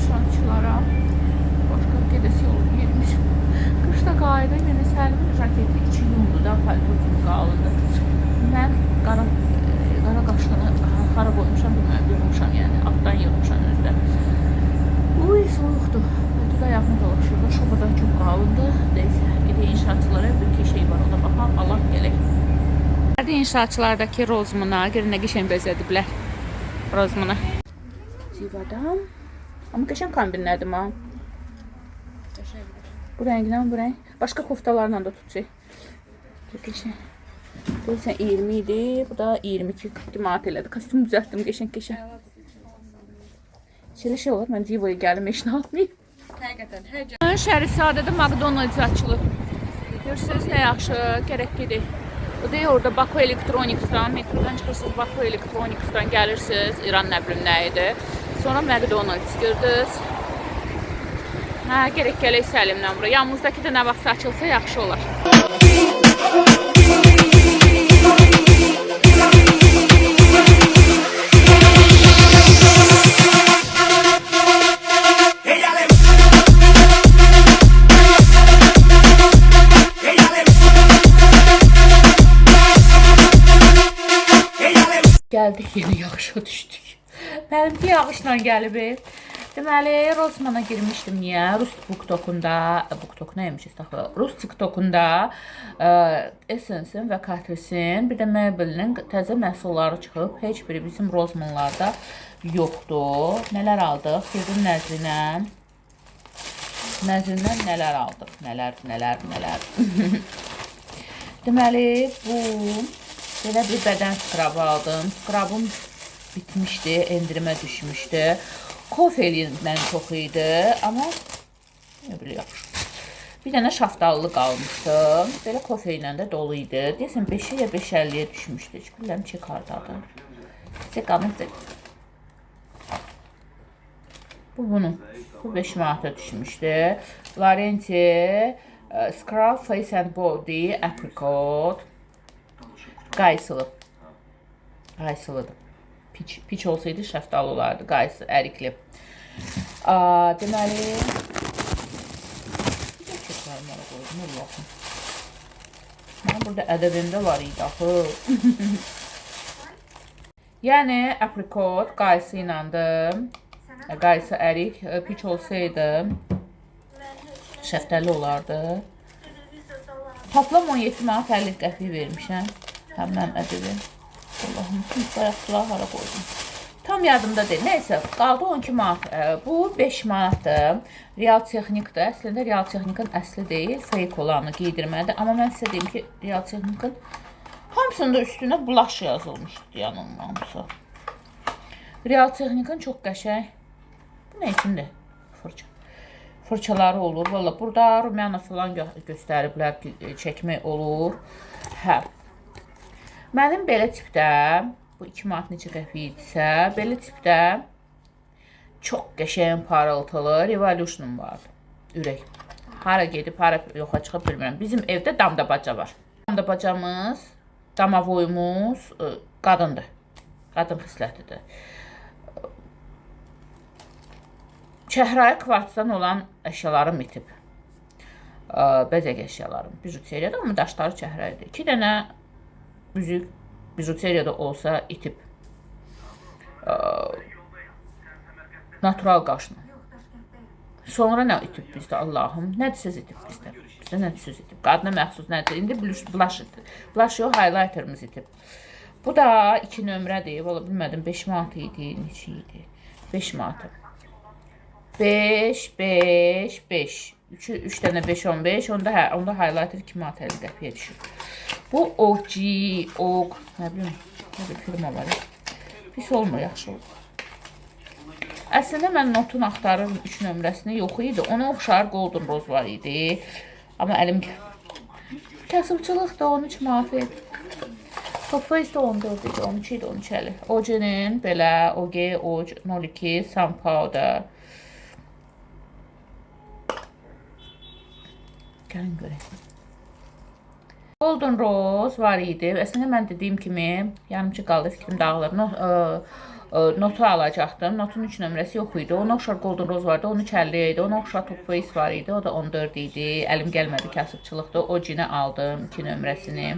İnşaatçılara. Başqa gedəsi yol yerimiz. Qışda qayıdım, yəni Səlimin jaketi içi yundu da, palto kimi qalındı. Mən qara qara qaşlını hara qoymuşam bilmirəm, yığmışam yəni, altdan yığmışam özdə. Uy, soyuqdur. Palto da ayağıma dolaşırdı, şoba da çox qalındı. Neysə, gedək inşaatçılara, bir iki şey var, ona baxaq, Allah gələk. Hadi inşaatçılardakı Rozmuna, görün nə qəşəng bəzədiblər Rozmuna. Zivadam. Amma qəşəng kombinlədim ha. Bu rənglə bu rəng. Başqa koftalarla da tutacaq. Çox qəşəng. Deyəsən 20 idi, bu da 22 42 manat elədi. Kostyum düzəltdim qəşəng qəşəng. Belə şey olar, mən Divoya gəlim, heç nə almayım. Həqiqətən hər Şərifzadədə McDonald's açılıb. Görürsünüz nə yaxşı, gərək gedək. O deyir orada Baku Electronics-dan, metrodan çıxırsınız, Baku Electronics-dan gəlirsiniz, İran nə bilim nə idi. Sonra McDonald's gördünüz. Hə, gərək gələk Səlimlə bura. Yanımızdakı da nə vaxtsa açılsa yaxşı olar. Gəldik yenə yağışa düşdük. Mənimki yağışla gəlib. Deməli, Rosmana girmişdim niyə? Rus BookTokunda, BookTok nəymiş estağfurullah. Rus TikTokunda Essence-in və Catrice-in, bir də Maybelline-in təzə məhsulları çıxıb. Heç biri bizim Rosmanlarda yoxdur. Nələr aldıq? Girdim Nəzrinə. Nəzrindən nələr aldıq? Nələr, nələr, nələr. Deməli, bu belə bir bədən skrabı aldım. Skrabım bitmişdi, endirimə düşmüşdü. Kofelindən çox idi, amma nə bilim yaxşı. Bir dənə şaftallı qalmışdı. Belə kofe ilə də dolu idi. Deyəsən 5-ə ya 5.50-yə düşmüşdü. Heç bilmirəm çek hardadır. Çek alın, çek. Bu bunun. Bu 5 manata düşmüşdü. Laurenti Scrub Face and Body Apricot. Qaysılı. Qaysılıdır. Piç, piç olsaydı şəftalı olardı. Qaysı, ərikli. Deməli, bir də çəklərimi ora qoydum, Allahım. Mənim burada ədəbimdə var idi axı. Yəni, aprikot qaysı iləndir. Qaysı ərik, piç olsaydı şəftəli olardı. Toplam 17 manat 50 qəpik vermişəm. Həm mənim ədəbim. Allahım, bayaqlar hara qoydum. Tam yadımda deyil. Neysə, qaldı 12 manat. Bu 5 manatdır. Real Texnikdir. Əslində Real Texnikin əsli deyil, fake olanı giydirməlidir. Amma mən sizə deyim ki, Real Texnikin hamısının da üstünə blush yazılmışdı, yanılmamsa. Real Texnikin çox qəşəng. Bu nə üçündür? Fırça. Fırçaları olur. Valla burada rumyana falan göstəriblər ki, çəkmək olur. Hə. Mənim belə tipdə, bu 2 manat neçə qəpik idisə, belə tipdə çox qəşəng parıltılı Revolution'um vardı. Ürək. Hara gedib, hara yoxa çıxıb bilmirəm. Bizim evdə damda baca var. Damda bacamız, damavoyumuz qadındır. Qadın xislətidir. Çəhrayı kvartsdan olan əşyalarım itib. Bəzək əşyalarım. Bijuteriyada, amma daşları çəhrayıdır. 2 dənə üzük bijuteriyada olsa itib. Natural qaşla. Sonra nə itib bizdə Allahım? Nədir söz itib bizdə? Bizdə nədir söz itib? Qadına məxsus nədir? İndi blush itib. Blush yox, highlighterimiz itib. Bu da 2 nömrədir. Valla bilmədim 5 manat idi, neçə idi? 5 manat. 5, 5, 5. 3 dənə 5, 15. Onda, hə, onda highlighter 2 manat 50 qəpiyə düşür. Bu OG, OG, nə bilim, nə bir firma var. Pis olmur, yaxşı olur. Əslində mən notun axtarırdım 3 nömrəsini, yox idi. Ona oxşar Golden Rose var idi. Amma əlim kasıbçılıq da 13 manat idi. Top Face də 14 idi, 13 idi, 13.50. OG-nin belə OG, OG 02 Sun Powder. Gəlin görək. Golden Rose var idi. Əslində mən dediyim kimi yarımçı qaldı, fikrim dağılır. Notu alacaqdım. Notun 3 nömrəsi yox idi. Ona oxşar Golden Rose vardı, 13.50 idi. Ona oxşar Top Face var idi, o da 14 idi. Əlim gəlmədi, kasıbçılıqdır. O cinə aldım 2 nömrəsini.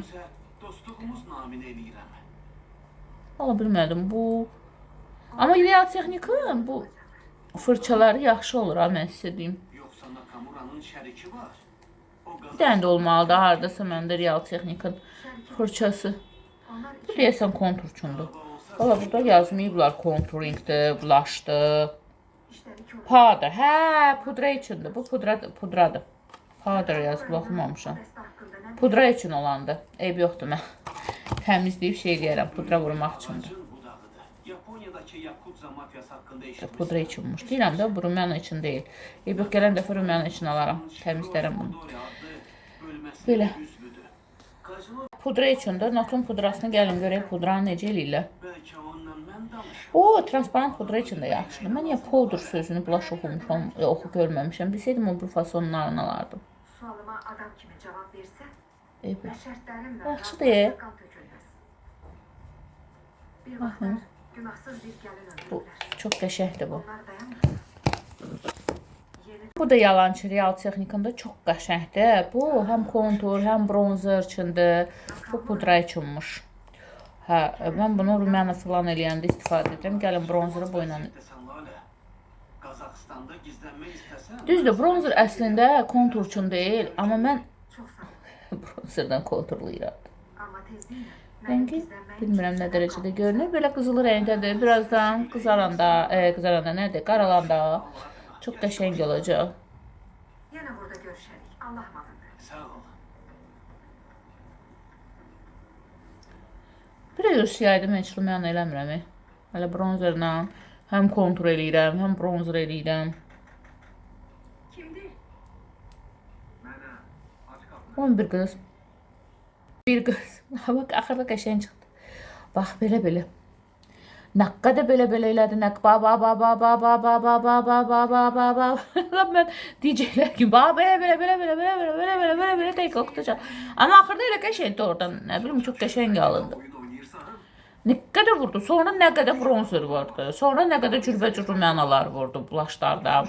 Dostluğumuz naminə eləyirəm. Valla bilmədim bu. Amma Real Technique'ın bu fırçaları yaxşı olur ha, mən sizə deyim. Yoxsa Nakamura'nın şəriki var. O Bir dənə də olmalıdır hardasa məndə Real Technique'ın fırçası. Bu deyəsən kontur üçündür. Valla burada yazmayıblar contouringdir, blushdır. Powder. Hə, pudra üçündür. Bu pudra pudradır. Powder yazıb oxumamışam. Pudra üçün olandır. Eyb yoxdur mən. Təmizləyib şey eləyərəm, pudra vurmaq üçündür. Ağacın budağıdır. Yaponiyadakı Yakuza mafyası haqqında eşitmişsən. Pudra üçünmüş. Deyirəm də, bu rumen üçün deyil. Eyb yox, gələn dəfə rumen üçün alaram. Təmizlərəm bunu. Dori adlı bölməsinin Belə. üzvüdür. Kazino Pudra üçündür. Notun pudrasını gəlin görək pudranı necə eləyirlər. bəlkə onunla mən danışım. O, transparent pudra üçün də yaxşıdır. Mən niyə powder sözünü blush oxumuşam, oxu görməmişəm. Bilsəydim o bir fasonlarını alardım. Sualıma adam kimi cavab versə, Eyb və yox. şərtlərimlə Yaxşıdır. razılaşsa qan tökülməz. Bir vaxtlar günahsız bir gəlin Bu öldürdülər. çox qəşəngdir bu. Onlar dayanmır. Yeni Bu da yalançı Real Technique'ın çox qəşəngdir. Bu həm kontur, həm bronzer üçündür. Bu pudra üçünmüş. Hə, mən bunu rumyana filan eləyəndə istifadə edirəm. Gəlin bronzeri bu ilə. Desən Lalə, Qazaxıstanda gizlənmək istəsən, Düzdür, bronzer əslində kontur üçün deyil, amma mən çox sağ ol. bronzerdən konturlayıram. Amma tezliklə mənim Rəngi gizlənməyim bilmirəm üçün nə səbəb dərəcədə qalmayacaq. görünür. Belə qızılı rəngdədir. Birazdan qızaranda, qızaranda nədir? Qaralanda çox qəşəng olacaq. Yenə burada görüşərik. Allah malında. Sağ ol. Bir də görsəydim heç rumen eləmirəm. Hələ bronzerlə həm kontur eləyirəm, həm bronzer eləyirəm. Kimdir? Mənə aç qapını. 11 qız. Bir qız. Bax axırda qəşəng çıxdı. Bax belə-belə. Nə qədər belə-belə elədi, nə ba ba ba ba ba ba ba ba ba ba ba ba ba ba. Lap mən DJ-lər kimi ba belə belə belə belə belə belə belə belə belə belə dəqiqə oxutacaq. Amma axırda elə qəşəngdir oradan. Nə bilim çox qəşəng alındı. Oyun oynayırsan, Nə qədər vurdu? Sonra nə qədər bronzer vurdu. Sonra nə qədər cürbəcür rumenalar vurdu blaşlarda.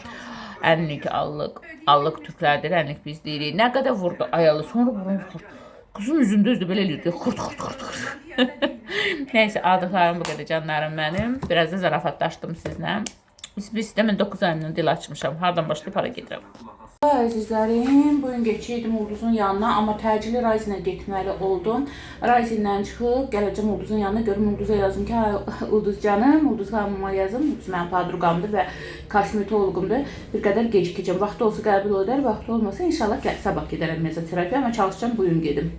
Ənlik, allıq, allıq türklərdir, ənlik biz deyirik. Nə qədər vurdu ayalı. Sonra bronzer. Qızın üzündə özü də belə eləyirdi. Xırt xırt xırt xırt. Nəysə, aldıqlarım bu qədər canlarım mənim. Biraz da zarafatlaşdım sizlə. Biz də mən 9 ayımdan dil açmışam. Hardan başlayıb hara gedirəm. Əzizlərim, bu gün keçirdim Ulduzun yanına, amma təcili Raizinə getməli oldum. Raizindən çıxıb gələcəm Ulduzun yanına, görüm Ulduza yazım ki, "Ay, Ulduz canım, Ulduz xanıma yazım, Ulduz mənim podruqamdır və kosmetoloqumdur. Bir qədər gecikəcəm. Vaxtı olsa qəbul edər, vaxtı olmasa inşallah sabah gedərəm mezoterapiya, amma çalışacağam bu gün gedim.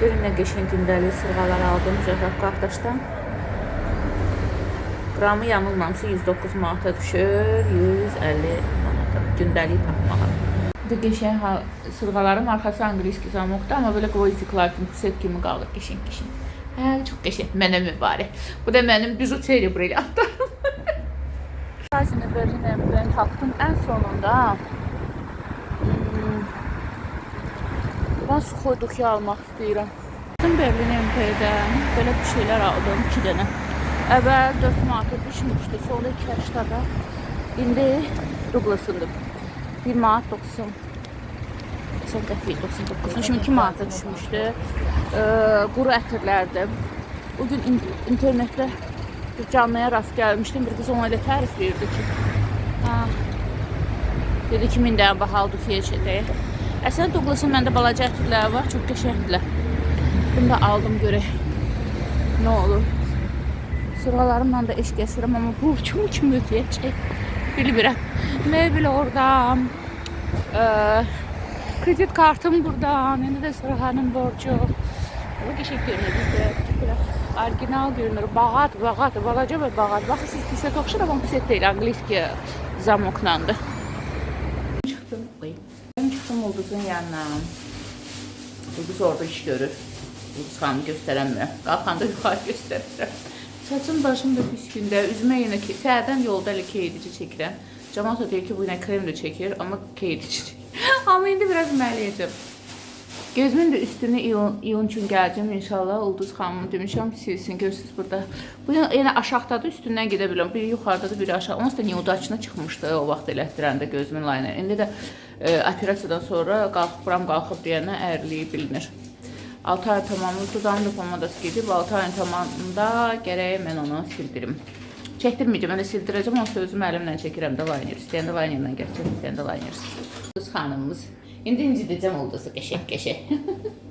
Görün nə qəşəng gündəlik sırğalar aldım Zöhrab qardaşdan. Qramı yanılmamsa 109 manata düşür, 150 manata gündəlik taxmağa. Bu qəşəng sırğalarım arxası angliski zamokdur, amma belə qvoziklar kimi, puset kimi qalır, qəşəng qəşəng. Hə, çox qəşəng, mənə mübarək. Bu da mənim bijuteri brilyantlarım. Rising Berlin MP-ni taxtım ən sonunda. Ben suxoy duxi almaq istəyirəm. Berlin MP-dən belə bir şeylər aldım, 2 dənə. Əvvəl 4 manata düşmüşdü, sonra 2.80-da. İndi Douglas'ındır. 1 manat 90 qəpik 99. Şimdi 2 manata düşmüşdü. Quru ətirlərdir. Bugün internetdə bir canlıya rast gəlmişdim. Bir qız ona elə tərifləyirdi ki, ha, dedi ki, 1000 dənə bahalı duxiyə çəkək. Əslində Douglas'ın məndə balaca ətirləri var, çox qəşəngdirlər. Bunu da aldım görək nə olur. Sıralarımla da eşq yaşayıram, amma bu kim ödəyəcək bilmirəm. Mebel oradan, kredit kartım buradan, indi də sırğanın borcu. Bu qəşəng görünür bizdə. Belə orijinal görünür. Bağat, bağat, balaca və bağat. Baxırsınız piset oxşur, amma piset deyil, angliski zamoklandı. Çıxdım. Mən çıxdım Ulduzun yanına. Ulduz orada iş görür. Ulduz xanımı göstərəmirəm. Qalxanda yuxarı göstərirəm. Saçım başım da pis gündə. Üzümə yenə ki, səhərdən yolda elə keydici çəkirəm. Camaat da deyir ki, bu yenə krem də çəkir, amma keydici çəkir. Amma indi biraz məliyəcəm. Gözümün də üstünü iyun üçün gələcəm inşallah. Ulduz xanımı demişəm, silsin, görürsüz burada. Bu yenə aşağıdadır, üstündən gedə bilirəm. Biri yuxarıdadır, biri aşağı. Onsuz da neudачını çıxmışdı o vaxt elətdirəndə gözümün layına. İndi də operasiyadan sonra qalxıb buram qalxıb deyənə əriliyi bilinir. 6 ay tamamı dudağım da pomadası gedib, 6 ayın tamamında gərək mən onu sildirim. Çəkdirməyəcəm, elə sildirəcəm, onsuz özüm əlimlə çəkirəm də liner. İstəyəndə linerlə gələcəm, istəyəndə linersiz. Ulduz xanımımız. İndi incidəcəm Ulduzu qəşəng qəşəng.